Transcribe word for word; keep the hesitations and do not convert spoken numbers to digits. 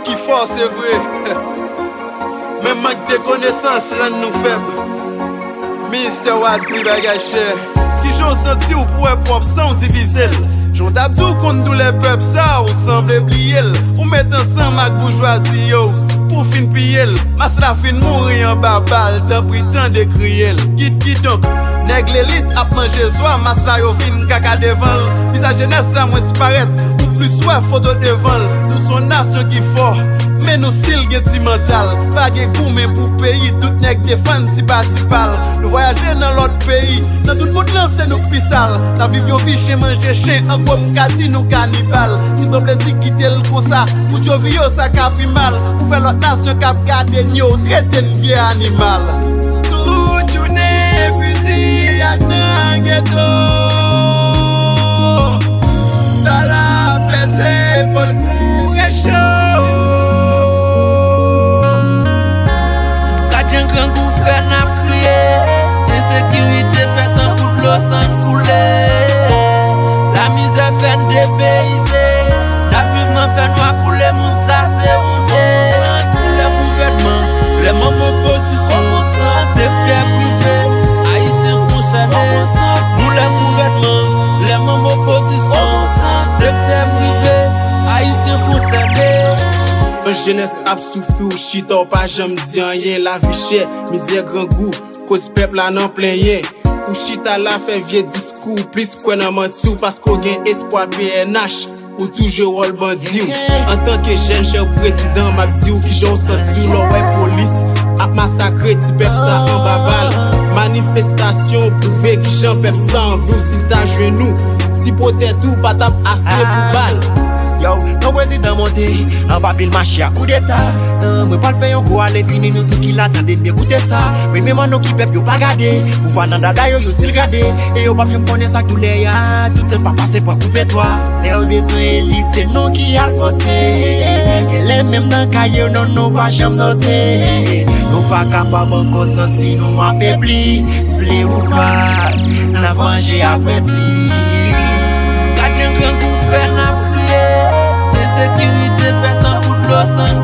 Ki fò, se vre. Men mank de konesans rann nou fèb. Ministè Wadri bagay chè. Kijan w santi w pou wè pwòp san w divize l? Jan w t ap di w konn doulè pèp sa, ou sanble bliye l. Ou met ansanm ak boujwazi yo pou fin piye l. Mas la fin mouri anba bal, tanpri tande kriye l. Kit kidonk, nèg lelit ap manje zwa, mas la yo vin kaka devan l. Vizaj jenès sa mwens parèt, ou plis wè foto devan l. Nou se yon nasyon ki fò, men nou still gen ti mantal. Pa gen goumen pou peyi, tout nèg defann ti pa ti pa l. Nou vwayaje nan lòt peyi, nan tout mond lan se nou k pi sal. N ap viv yon vi chen manje chen, an gwo m ka di nou kanibal. Si n pran plezi kite l konsa, pou djo vi yo sa ka pi mal. Ou fè lòt nasyon k ap gade n yo, ou trete n vye animal. Tout jounen fiziyad nan geto. Dola pèse pòt koure cho. Gad jan grangou fè n ap kriye. Ensekirite fè tankou dlo sann koule. Lamizè fè n depeyize. N ap viv nan fènwa pou lemonn sa se wonte. Lè gouvènman, lè manm opozisyon, sektè prive, Ayisyen konsène. Nou lè gouvènman, lè manm opozisyon, sektè prive, Ayisyen konsène. Yon jenès ap soufri, ou chita, ou pa janm di anyen. Lavi chè, mizè, grangou, koz pèp la nan plenyen. Ou chita la fè vye diskou, plis kwè nan manti w, paske w gen espwa P N H, ou tou jwe wòl bandi w. Antanke jèn, chè prezidan, m ap di w kijan w santi w lè w wè polis ap masakre ti pèp sa anba bal. Manifestasyon pwouve kijan pèp sa anvi w, si l ta jwenn ou, ti po tèt ou pa t ap ase pou bal. Yo, non prezidan monte, anba pil mache ak koudeta. Nan, mwen pral fè yon gwo ale vini, nou tout ki la tande byen koute sa. Premye manno ki pèp yo pa gade, pouvwa nan dada yo, yo still gade. E yo p ap janm konnen sa k doulè a, toutan pa pase pran koupe twa. Lè yo bezwen eli, se nou ki al vote. Genlè menm nan kay yo, non nou pa janm note. Nou pa kapab ankò santi nou afebli. Vle ou pa, n ap manje avèti. Gad jan grangou fè n ap kriye. Ensekirite fè tankou dlo sann